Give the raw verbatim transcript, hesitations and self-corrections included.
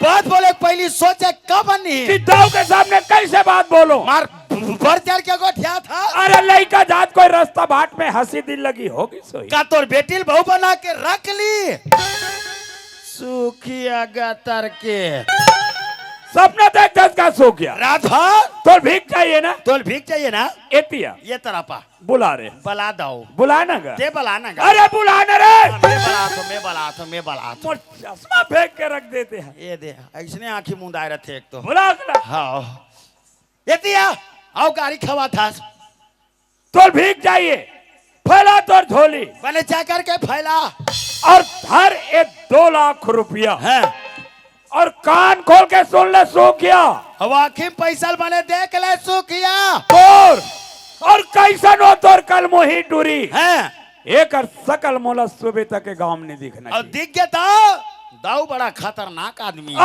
बात बोले के पहिली सोचे कब नहीं। कि दाऊ के सामने कैसे बात बोलो? मार बढ़ चढ़ के गोठियाथस। अरे लइका जात कोई रस्ता बाट में हंसी दिल लगी होगी सोई। का तोर बेटी ल बहू बना के रख ली? सुखिया गतर के। सपना देखथस का सुखिया? रात भर तोल भीख चाहिए ना? तोल भीख चाहिए ना? एतिया ये तरफा बुला रे। बला दाऊ। बुला ना गा। ते बला ना गा। अरे बुला ना रे। मैं बला तो मैं बला तो मैं बला तो मोर चश्मा फेंक के रख देते हैं। ये दे। ऐसने आंखी मुंदाए रथे एक तो। बुला अगला। हाँ। एतिया। आओ गारी खवाथस। तोल भीख चाहिए, फैला तोर झोली। बने चाकर के फैला। और धर ए दो लाख रुपया। हैं। और कान खोल के सुन ले सुखिया। अब आंखी में पैसा बने देख ले सुखिया। तोर और कैसन हो तोर कलमोही टूरी। हैं। एकर सकल मोला सुबह तक के गांव में नहीं दिखना और चाहिए। दिख गया तो दाऊ बड़ा खतरनाक आदमी है।